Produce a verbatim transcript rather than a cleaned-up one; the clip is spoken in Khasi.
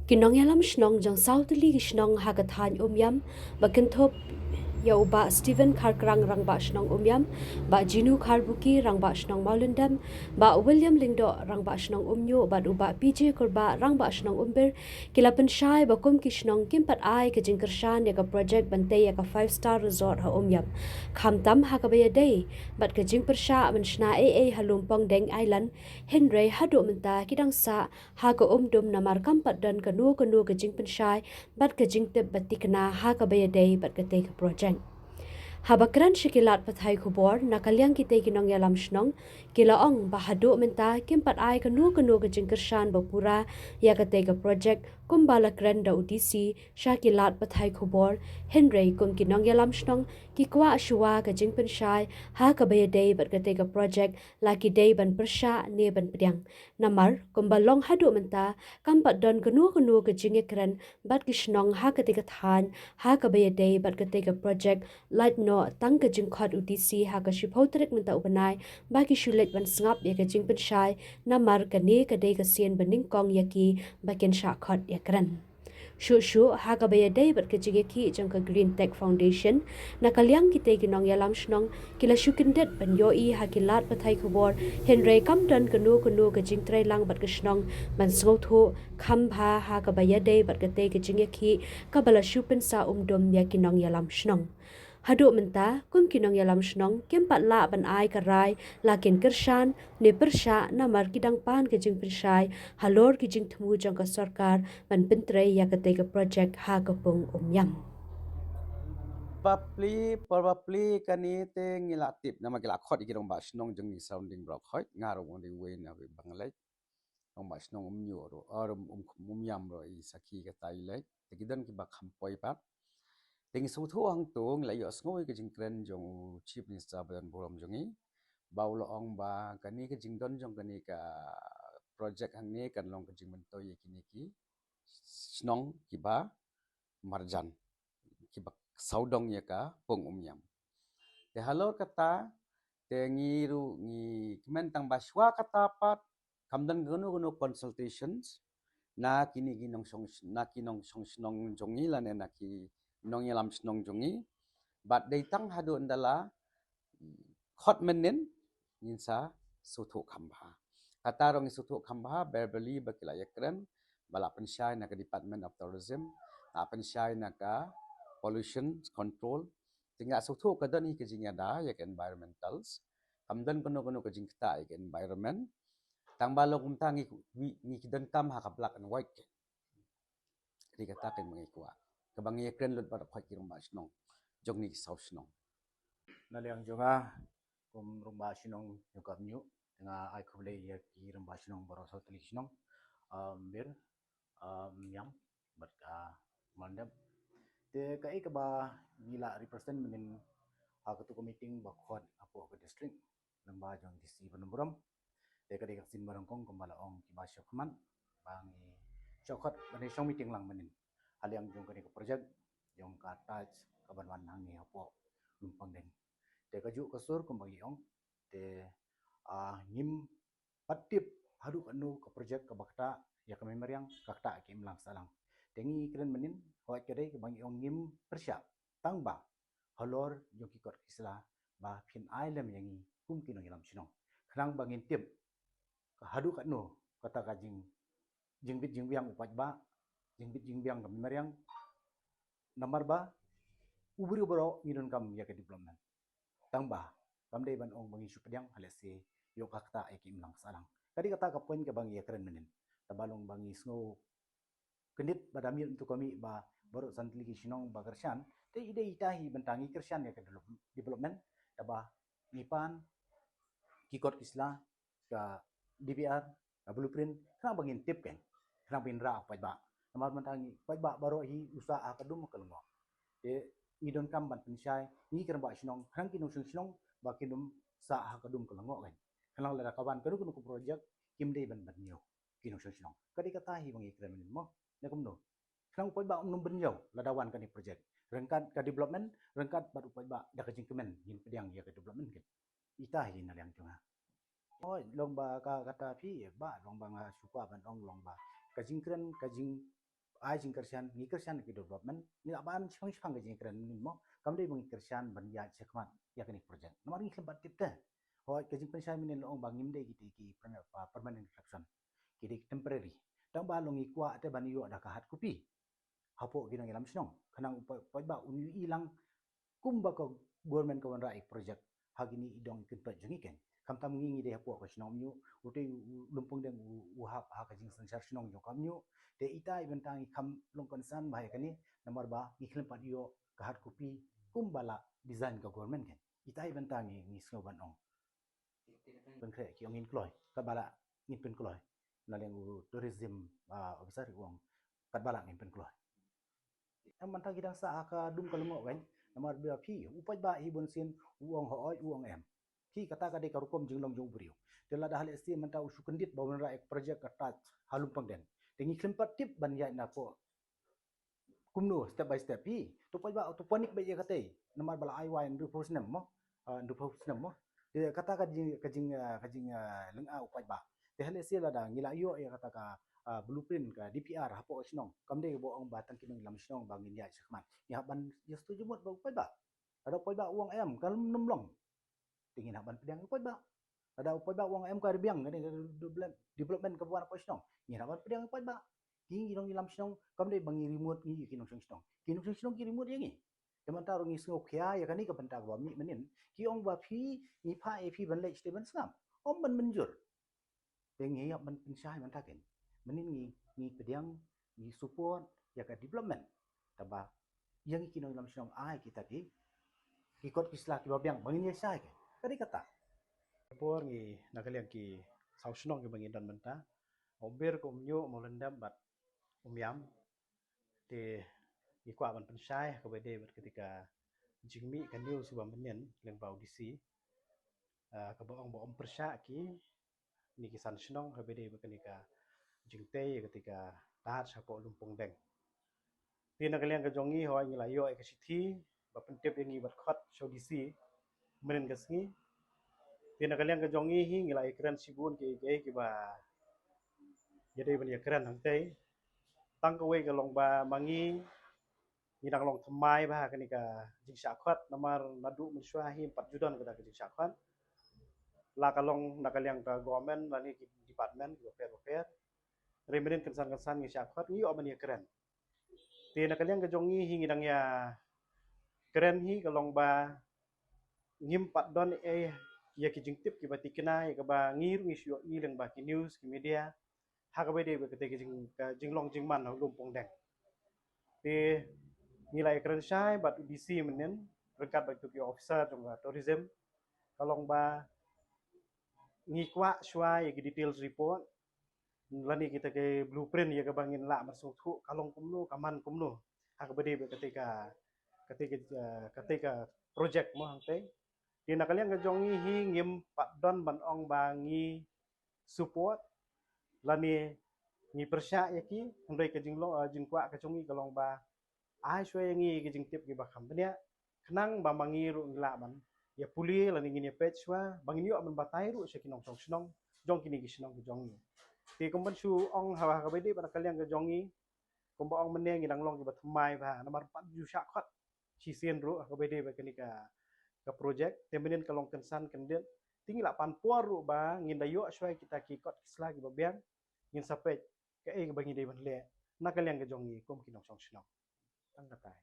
Ki nongïalam shnong jong saw tylli ki shnong ha ka thaiñ Umiam, ba kynthup ïa u Bah Stephen Kharkrang, Rangbah Shnong Umiam, Bah Jinu Kharbuki, Rangbah Shnong Mawlyndem, Bah William Lyngdoh, Rangbah Shnong Umñiuh, bad u Bah P J Kurbah, Rangbah Shnong Umbir, ki la pynshai ba kum ki shnong kim pat ai ka jingkyrshan ïa ka project ban tei ïa ka five star resort ha Umiam, khamtam ha kaba ïadei bad ka jingpyrshah ban shna ei ei ha Lumpongdeng Island, hynrei haduh mynta ki dang sah ha ka umdum namar kam pat don kano kano ka jingpynshai bad ka jingtip ba thikna ha kaba ïadei bad katei ka project. Haba kren sha ki lad pathai khubor na ka liang kitei ki nongïalam shnong, ki la ong ba haduh mynta kim pat ai kano kano ka jingkyrshan ba pura ïa katei ka project, kumba la kren da u D C sha ki lad pathai khubor, hynrei kum ki nongïalam shnong ki kwah shuwa ka jingpynshai ha kaba ïadei bad katei ka project, la ki dei ban pyrshah ne ban pdiang. Namar kumba long haduh mynta, kam pat don kano kano ka jingïakren bad ki shnong ha katei ka thaiñ ha kaba ïadei bad katei ka project, lait noh tang ka jingkhot u D C ha ka shiphew tarik mynta u bnai ba ki shu leit ban sngap ïa ka jingpynshai, namar kane ka dei ka sien ba nyngkong ïa ki ba kin shah khot ïakren. Shuh shuh ha kaba ïadei bad ka jingïakhih jong ka Green Tech Foundation, na ka liang kitei ki nongïalam shnong ki la shu kyndit ban ïohi ha ki lad pathai khubor, hynrei kam don kano kano ka jingtrei lang bad ka shnong ban sngewthuh kham bha ha kaba ïadei bad katei ka jingïakhih kaba la shu pynsah umdum ïa ki nongïalam shnong. Haduh mynta kum ki nongïalam shnong kim pat lah ban ai ka rai la kin kyrshan ne pyrshah namar ki dang pan ka jingpynshai halor ki jingthmu jong ka sorkar ban pyntrei ïa katei ka project ha ka pung Umiam. Bapli, por bapli kane te ngi la tip namar ki la khot ïa ki rangbah shnong jong ngi surrounding Mawryngkneng, nga ruh nga dei uwei na Bangladesh. Rangbah shnong Umñiuh ruh, ah, um, um, Umiam ruh i sakhi kata i leit. Te ki don kiba kham poi pat. Te ngi sngewthuh hangto ngi la ïohsngew ïa ka jingkren jong u Chief Minister ba donburom jong ngi, ba u la ong ba kane ka jingdon jong kane ka project hangne kan long ka jingmyntoi ïa kine ki shnong kiba marjan, kiba sawdong ïa ka pung Umiam. Te halor kata te ngi ruh ngi kmen tang ba shuwa kata pat kam don kano kano consultations na kine ki nongshong, na ki nongshong shnong jong ngi lane na ki nongïalam shnong jong ngi. Bad dei tang haduh ynda la khot mynnin ngin sa sngewthuh kham bha. Kata ruh ngi sngewthuh kham bha, verbally ba ki la ïakren, ba la pynshai na ka Department of Tourism, la pynshai na ka Pollution Control. Te nga sngewthuh ka don hi ka jingïada ïa ka environmentals. Kam don kano kano ka jingktah ïa ka environment. Tang ba long kumta ngi, ngi, ngi ki donkam ha ka black and white. Dei kata ka ba ngi kwah. Kaba ngi ïakren lut bad ki rangbah shnong jong ngi ki saw shnong. Na liang jong nga kum rangbah shnong jong ka Umñiuh, te nga ai khublei ïa ki rangbah shnong baroh saw tylli ki shnong, um, Umbir, um, Umiam bad ka Mawlyndem. Te kaei kaba ngi la represent mynnin ha katu ka meeting ba khot hapoh ka district lyngba jong D C ba donburom. Te ka dei ka ktien ba nyngkong kumba la ong kiba shah khmat ba ngi shah khot ban ïa shong meeting lang mynnin ha liang jong kane ka project jong ka Taj kaban wan hangne hapoh Lumpongdeng. Te kajuh ka sur kumba ngi ong te, ah, ngim pat tip haduh katno ka project kaba ktah ïa ka mei mariang, ka ktah ïa ka imlang sahlang. Te ngi kren mynnin, hooid ka dei kaba ngi ong ngim pyrshah, tang ba halor jong ki kot ki sla ba phin ai lem ïa ngi kum ki nongïalam shnong, khnang ba ngin tip ka haduh katno kata ka jing, jingbit jingbiang u paidbah, jingbit jingbiang ka mei mariang. Namar ba u briew baroh ngi donkam ïa ka development. Tang ba kam dei ban ong ba ngi shu pdiang ha lehse ïoh ka ktah ïa ka imlang sahlang. Ka dei kata ka point kaba ngi ïakren mynnin. Tang ba long ba ngi sngew kyndit ba da miet mynta ka mih ba baroh san tylli ki shnong ba kyrshan, te i dei ita hi bynta ngi kyrshan ïa ka develop-, development, tang ba ngi pan ki kot ki sla, ka D P R, ka blueprint, khnang ba ngin tip kein, khnang ba ngin rah ha u paidbah. Namar mynta ngi paidbah baroh hi u sah ha ka dum ka lyngngoh. Te ngi donkam ban pynshai, ngi ki rangbah shnong, khnang ki nongshong shnong ba kin ym sah ha ka dum ka lyngngoh kein. Khnang lada ka wan kano kano ka project kim dei ban ban ñiew ki nongshong shnong. Ka dei kata hi ba ngi kren mynnin mo, ne kumno. Khnang u paidbah um nym ban ñiew lada wan kane project. Ryngkat ka development, ryngkat bad u paidbah da ka jingkmen ngin pdiang ïa ka development kein. Ita hi na liang jong nga. Oi, long ba ka kata phi, ba long ba nga shu kwah ban ong long ba ka jingkren, ka jing, ai jingkyrshan, ngi kyrshan ki development, ngi la ban shipang shipang ka jingkren mynnin mo, kam dei ba ngi kyrshan ban ïaid shakhmat ïa kane ka project. Namar ngi khlem pat tip te. Hooid, ka jingpynshai mynnin la ong ba ngim dei ki dei ki permanent, permanent attraction. Ki dei temporary. Tang ba long ngi kwah te ban ïoh da ka hard copy hapoh ki nongïalam shnong. Khnang u paid, paid ba un ïohi lang kumba ka government ka wanrah ïa ki project ha kine i dong i kynpait jong ngi keiñ. Khamtam ngi ngi dei hapoh ka shnong Umñiuh, utei u Lumpongdeng u, u hap ha ka jingsynshar shnong jong ka Umñiuh. Te ita i bynta ngi kham long concern bha ïa kane, namar ba ngi khlem pat ïoh ka hard copy kumba la design ka government keiñ. Ita i bynta ngi, ngi sngew ban ong. Pynkhreh, ki ong ngin kloi, katba lah ngim pynkloi. Na liang u tourism, ah, officer u ong katba lah ngim pynkloi. Em, mynta ki dang sah ha ka dum ka lyngngoh keiñ, namar ba phi, u paidbah hi bunsien u ong hooid, u ong em. Phi, kata ka dei ka rukom jinglong jong u briew. Te lada ha lehse mynta u shu kyndit ba wanrah ïa ka project ka touch ha Lumpongdeng, te ngi khlem pat tip ban ïaid na pdeng kumno, step by step. Phi, to paidbah, to panic beit ïa katei. Namar ba la ai wai hynriewphew snem mo. Ah, hynriewphew snem mo. Te kata ka jing, ka jing, ah, ka jing, ah, lyngngoh u paidbah. Te ha lehse lada ngi la ïoh ïa kata ka, ah, blueprint, ka D P R hapoh ka shnong, kam dei ba ong ba tang ki nongïalam shnong ba ngin ïaid shakhmat. Ngi hap ban ïa sngewthuh jingmut bad u paidbah. Lada u paidbah u ong em, kan ym long. Te ngin hap ban pdiang ïa u paidbah. Lada u paidbah u ong em, ka ri biang, ka dei ka develop-, development kaba wan hapoh shnong, ngin hap ban pdiang ïa u paidbah. Ki, ki nongïalam shnong kam dei ba ngi remove ngi, ki nongshong shnong. Ki nongshong shnong ki remove ïa ngi. Te mynta ruh ngi sngewkhia ïa kane ka bynta kaba mih mynnin. Ki ong ba phi, ngi phah ïa phi ban leit shatei ban sngap, ym ban mynjur. Te ngi ïa ban pynshai mynta keiñ. Mynnin ngi, ngi pdiang, ngi support ïa ka development. Tangba ïa ngi ki nongïalam shnong ai kita ki, ki kot ki sla kiba biang ba ngin ïa shai keiñ. Ka dei kata. Por ngi na ka liang ki saw shnong kiba ngi don mynta, Umber, ka Umñiuh, Mawlyndem bad Umiam. Te ngi kwah ban pynshai kaba dei bad kata ka jingmih ka news ba mynnin lyngba u D C, ah, kaba ong ba ym pyrshah ki ne ki san shnong kaba dei bad kane ka jingtei kata ka touch hapoh Lumpongdeng. Te na ka liang ka jong ngi, hooid, ngi la ïoh ïa ka shithi ba pyntip ïa ngi bad khot sha u D C mynnin ka sngi. Te na ka liang ka jong ngi hi, ngi la ïakren shibun ki, ki, kiba ïadei ban ïakren hangtei. Tang kawei ka long ba ma ngi, ngi dang long thymmai bha ha kane ka jingshah khot, namar naduh mynshuwa hi ym pat ju don kata ka jingshah khot. La ka long na ka liang ka government lane ki department kiba pher bapher. Hynrei mynnin kynsan kynsan ngi shah khot, ngi ïoh ban ïakren. Te na ka liang ka jong ngi hi, ngi dang ïakren hi ka long ba ngim pat don ei ïa ki jingtip kiba thikna ïa kaba ngi ruh ngi shu ïohi lyngba ki news, ki media, ha kaba dei bad kata ka jing, ka jinglong jingman ha Lumpongdeng. Te ngi la ïakren shai bad u D C mynnin ryngkat bad ki officer jong ka tourism, ka long ba ngi kwah shuwa ïa ki details report lane kita ki blueprint ïa kaba ngin lah ban sngewthuh ka long kumno, ka man kumno ha kaba dei bad kata ka, kata ka, eh, kata ka project mo hangtei. Te na ka liang ka jong ngi hi, ngim pat don ban ong ba ngi support lane ngi pyrshah ïa ki, hynrei ka jinglong, eh, jingkwah ka jong ngi ka long ba ai shuwa ïa ngi ki jingtip kiba kham bniah, khnang ba ma ngi ruh ngi lah ban ïa pule lane ngin ïa peit shuwa ba ngin ïoh ban batai ruh sha ki nongshong shnong jong kine ki shnong ki jong ngi. Te kumban shu ong ha, ha kaba dei bad na ka liang ka jong ngi, kumba ong mynne, ngi dang long kiba thymmai bha namar pat ju shah khot shisien ruh ha kaba dei bad kane ka, ka project. Te mynnin ka long kynsan kyndit, te ngi la pan por ruh ba ngin da ïoh shuwa kita ki kot ki sla kiba biang, ngin sa peit kaei kaba ngi dei ban leh na ka liang ka jong ngi kum ki nongshong shnong. Tang katai.